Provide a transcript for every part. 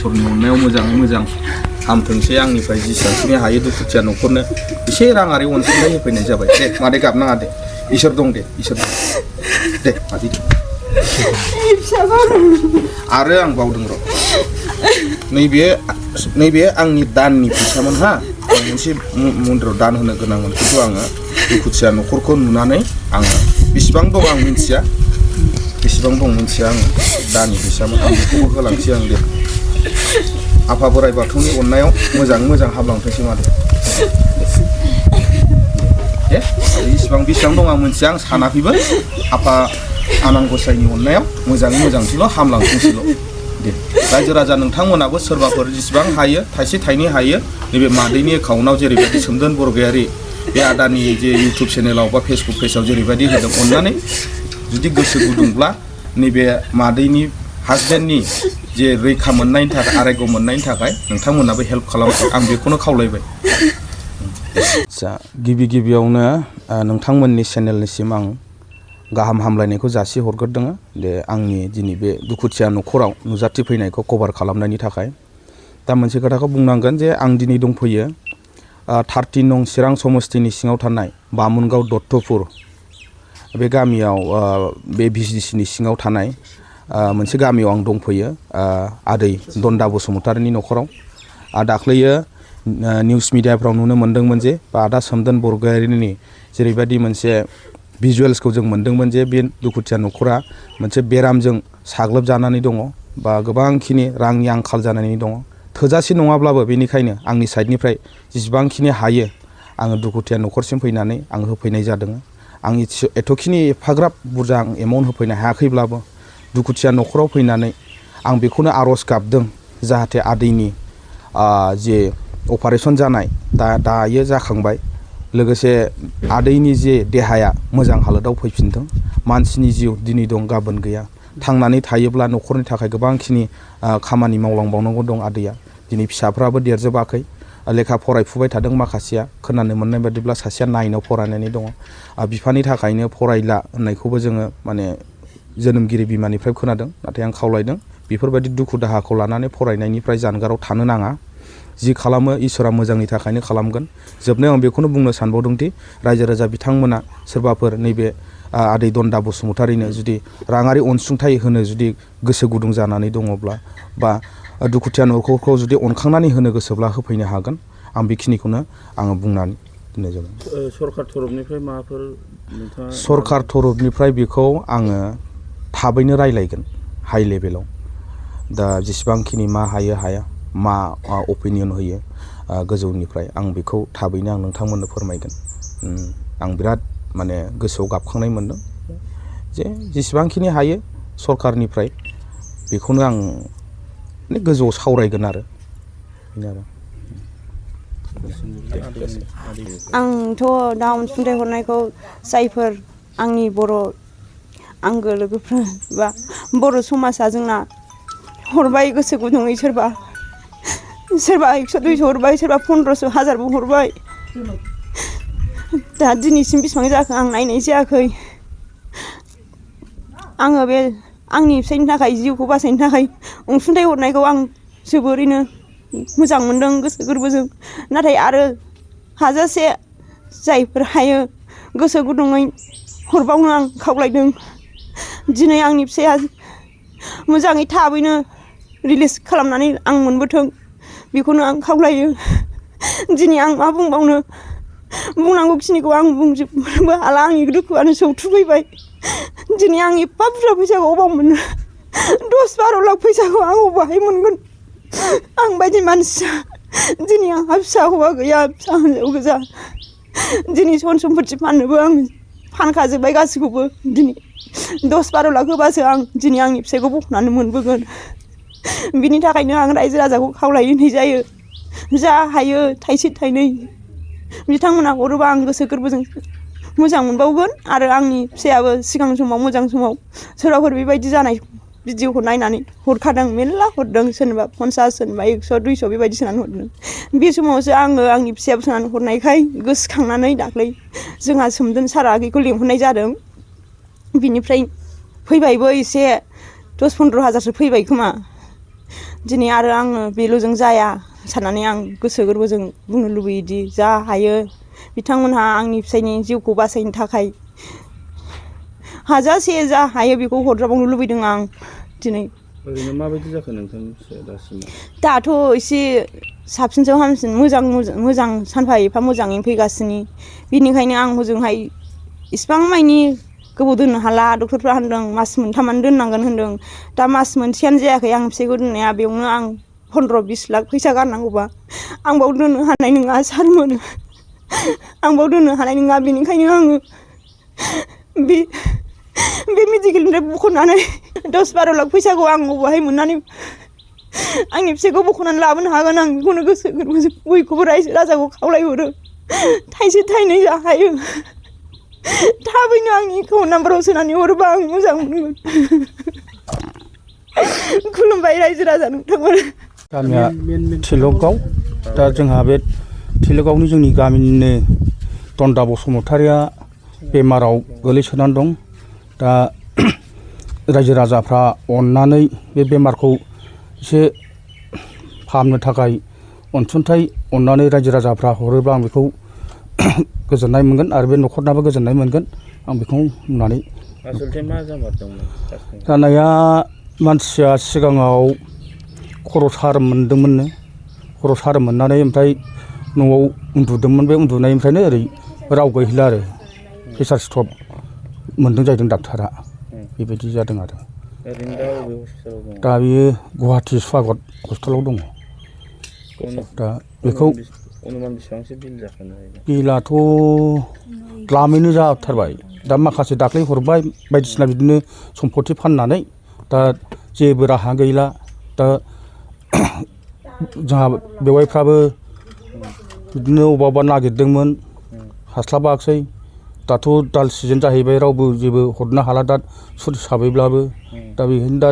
इसोरनि अननायाव मोजाङै मोजां हामथोंसै आंनिफ्राय जेसेबांखिनि हायो दुखुथिया न'खरनो एसे राङारि अनसुंथाइ होफैनाय जाबाय दे मादै गाबनाङा दे इसोर दं दे इसोर दं दे मादै दे आरो आं बावदों र' नैबे आंनि दाननि फैसामोन हा मोनसे मन्दिराव दान होनो गोनांमोन खिन्थु आङो दुखुथिया न'खरखौ नुनानै आङो बेसेबां दं आं मिन्थिया आङो दाननि फैसामोन आं बेखौबो होलांसै आं दे आफा बोराइ बाथौनि अननायाव मोजाङै मोजां हाबलांथोंसै मादै दे बेसेबां दं आं मिन्थिया आं सानाखैबो आफा आनान गसाइनि अननायाव मोजाङै मोजांसैल' हामलांथोंसैल' दे रायजो राजा नोंथांमोनाबो सोरबाफोर जेसेबां हायो थाइसे थाइनै हायो नैबे मादैनि एकाउन्टआव जेरैबायदि सोमदोन बरगयारि बे आदानि जे इउटुब चेनेलाव बा फेसबुक पेजाव जेरैबायदि होदों अननानै जुदि गोसो गुदुंब्ला नैबे मादैनि हासबेन्डनि जे रैखा मोननायनि थाखाय आरायग' मोननायनि थाखाय नोंथांमोनाबो हेल्प खालामसै आं बेखौनो खावलायबाय गिबियावनो नोंथांमोननि चेनेलनिसिम आं गाहाम हामलायनायखौ जासिहरग्रोदों दे आंनि दिनै बे दुखुथिया न'खराव नुजाथिफैनायखौ कभार खालामनायनि थाखाय दा मोनसे खोथाखौ बुंनांगोन जे आं दिनै दंफैयो 13 नं चिरां समस्तिनि सिङाव थानाय बामुनगाव दत्तपुर बे गामियाव बे भिजिडिसिनि सिङाव थानाय मोनसे गामियाव आं दंफैयो आदै दन्दा बसुमतारिनि न'खराव दाख्लैयो निउस मिडियाफ्राव नुनो मोन्दोंमोन जे आदा सोमदोन बरगयारिनि जेरैबायदि मोनसे भिजुवेल्सखौ जों मोन्दोंमोन जे बे दुखुथिया न'खरा मोनसे बेरामजों साग्लोबजानानै दङ बा गोबांखिनि रांनि आंखाल जानानै दङ थोजासे नङाब्लाबो बेनिखायनो आंनि साइडनिफ्राय जेसेबांखिनि हायो आङो दुखुथिया न'खरसिम फैनानै आं होफैनाय जादों आं एथ'खिनि एफाग्राब बुरजा आं एमाउन्ट होफैनो हायाखैब्लाबो दुखुथिया न'खराव फैनानै आं बेखौनो आर'ज गाबदों जाहाथे आदैनि जे अपारेशन जानाय दायो जाखांबाय लोगोसे आदैनि जे देहाया मोजां हालोदाव फैफिनथों मानसिनि जिउ दिनै दं गाबोन गैया थांनानै थायोब्ला न'खरनि थाखाय गोबांखिनि खामानि मावलांबावनांगौ दं आदैया दिनै फिसाफ्राबो देरजोबाखै लेखा फरायफुबाय थादों माखासेया खोनानो मोननाय बादिब्ला सासेया 9आव फरायनानै दङ बिफानि थाखायनो फरायला होननायखौबो जोङो माने जोनोमगिरि बिमानिफ्राय खोनादों नाथाय आं खावलायदों बेफोरबायदि दुखु दाहाखौ लानानै फरायनायनिफ्राय जानगाराव थानो नाङा जि खालामो इसोरा मोजांनि थाखायनो खालामगोन जोबनायाव आं बेखौनो बुंनो सानबावदोंदि रायजो राजा बिथांमोना सोरबाफोर नैबे आदै दन्दा बसुमतारिनो जुदि राङारि अनसुंथाइ होनो जुदि गोसो गुदुं जानानै दङब्ला बा दुखुथिया न'खरखौ जुदि अनखांनानै होनो गोसोब्ला होफैनो हागोन आं बेखिनिखौनो आङो बुंनानै दोननाय जाबाय सरखार तरफनिफ्राय माबाफोर नोंथाङा सरखार तरफनिफ्राय बेखौ आङो थाबैनो रायलायगोन हाइ लेभेलाव दा जेसेबांखिनि मा हायो हाया मा अपिनियन होयो गोजौनिफ्राय आं बेखौ थाबैनो आं नोंथांमोननो फोरमायगोन आं बिराद माने गोसोआव गाबखांनाय मोनदों जे जेसेबांखिनि हायो सरखारनिफ्राय बेखौनो आं माने गोजौआव सावरायगोन आरो बेनो आंथ' दा अनसुंथाइ हरनायखौ जायफोर आंनि बर' आंगो लोगोफ्रा बा बर' समाजा जोंना हरबाय गोसो गुदुङै सोरबा 100-200 हरबाय सोरबा 1500 1000बो हरबाय दा दिनैसिम बेसेबां जाखो आं नायनाय जायाखै आङो बे आंनि फिसायनि थाखाय जिउखौ बासायनो थाखाय अनसुंथाइ हरनायखौ आं जोबोरैनो मोजां मोनदों गोसो गोरबोजों नाथाय आरो हाजासे जायफोर हायो गोसो गुदुङै हरबावनो आं खावलायदों दिनै आंनि फिसाया मोजाङै थाबैनो रिलिज खालामनानै आं मोनबोथों बेखौनो आं खावलायो दिनै आं मा बुंबावनो बुंनांगौ खिनिखौ आं बुंजोबनोबो हाला आंनि दुखुआनो सौथुफैबाय दिनै आं एफा बुरजा फैसाखौ अबाव मोननो 10-12 लाख फैसाखौ आं अबावहाय मोनगोन आं बायदि मानसिया दिनै आंहा फिसा हौवा गैया फिसा हिन्जाव गोजा दिनै सन सम्पति फाननोबो आं फानखाजोब्बाय गासैखौबो दिनै 10-12 लाख होबासो आं दिनै आंनि फिसायखौ बखनानै मोनबोगोन बिनि थाखायनो आं रायजो राजाखौ खावलायनाय जायो जा हायो थाइसे थाइनै बिथांमोना हरोबा आं गोसो गोरबोजों मोजां मोनबावगोन आरो आंनि फिसायाबो सिगां समाव मोजां समाव सोरबाफोर बेबायदि जानाय भिडिअखौ नायनानै हरखादों मेरला हरदों सोरनोबा 50 सोरनोबा 100-200 बेबायदि सोनानै हरदों बे समावसो आङो आंनि फिसायाबो सोनानै हरनायखाय गोसोखांनानै दाख्लै जोंहा सोमदोन सार आगैखौ लेंहरनाय जादों बिनिफ्राय फैबायबो एसे 10-15 हाजारसो फैबाय खोमा दिनै आरो आङो बेल'जों जाया साननानै आं गोसो गोरबोजों बुंनो लुबैयोदि जा हायो बिथांमोनहा आंनि फिसायनि जिउखौ बासायनो थाखाय हाजासे जा हायो बेखौ हरजाबावनो लुबैदों आं दिनै। ओरैनो माबायदि जाखो नोंथांनि फिसाया दासिमाव? दाथ' एसे साबसिनसो हामसिन मोजां सानफा एफा मोजाङैनो फैगासिनो। बिनिखायनो आं हजोंहाय इसिबां मानि गोबाव दोननो हाला। डक्टरफ्रा होनदों मास मोनथामानो दोननांगोन होनदों। दा मास मोनसेयानो जायाखै आं फिसाइखौ दोननाया, बेयावनो आं 15-20 लाख फैसा गारनांगौबा आं बाव दोननो हानाय नङा सारमोन, आं बाव दोननो हानाय नङा। बेनिखायनो आङो बे मेडिकेलनिफ्राय बख'नानै 10-12 लाख फैसाखौ आं बबेहाय मोननानै आंनि फिसाइखौ बख'नानै लाबोनो हागोन, आं बेखौनो गोसो गोरबोजों बयखौबो रायजो राजाखौ खावलायहरो। थाइसे थाइनै जा हायो थाबैनो आंनि एकाउन्ट नाम्बाराव सोनानै हरोबा आं मोजां मोनगोन। खुलुमबाय रायजो राजा नोंथांमोन। गामिया थिलगाव। दा जोंहा बे थिलगावनि जोंनि गामिनिनो दन्दा बसुमतारिया बेमाराव गोलैसोनानै दं। दा रायजो राजाफ्रा अननानै बे बेमारखौ एसे फाहामनो थाखाय अनसुंथाइ अननानै रायजो राजाफ्रा हरोब्ला आं बेखौ गोजोननाय मोनगोन आरो बे न'खरनाबो गोजोननाय मोनगोन। आं बेखौ बुंनानै आसलथे मा जामारदोंमोन? जानाया मानसिया सिगाङाव खर' सारोम मोनदोंमोननो, खर' सारोम मोननानै ओमफ्राय न'आव उन्दुदोंमोन। बे उन्दुनायनिफ्रायनो ओरै राव गैहैला आरो प्रेसार स्ट्रक मोनदों जाहैदों डाक्टारा। बेबायदि जादों आरो। ओरैनो दा बबे हस्पिटालाव दङ? दा बियो गुवाहाटि स्वागत हस्पिटालाव दङ। दा बेखौ अनुमान बेसेबांसो बिल जाखो? बिलाथ' द्लामैनो जाथारबाय। दा माखासे दाख्लै हरबाय बायदिसिना बिदिनो सम्पति फाननानै, दा जेबो राहा गैला। दा जोंहा बेवाइफ्राबो बिदिनो अबा नागिरदोंमोन, हास्लाबाखसै। दाथ' दाल सिजोन जाहैबाय, रावबो जेबो हरनो हाला दा सुद हिसाबैब्लाबो। दा बेखायनो दा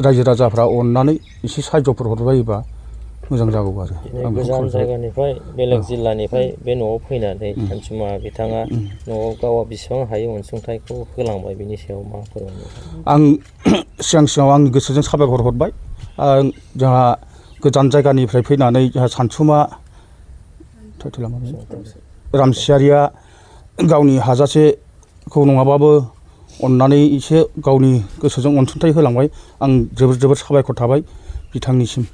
रायजो राजाफ्रा अननानै एसे साहाय्यफोर हरबायोबा मोजां जागौ आरो। गोजान जायगानिफ्राय बेलेग जिल्लानिफ्राय बे न'आव फैनानै सानसुमा बिथाङा न'आव गावआ बेसेबां हायो अनसुंथाइखौ होलांबाय, बिनि सायाव मा फोरमायनो? आं सिगाङाव आंनि गोसोजों साबायखर हरबाय। जोंहा गोजान जायगानिफ्राय फैनानै जोंहा सानसुमा रामसियारिया गावनि हाजासेखौ नङाबाबो अननानै एसे गावनि गोसोजों अनसुंथाइ होलांबाय। आं जोबोर साबायखर थाबाय बिथांनिसिम।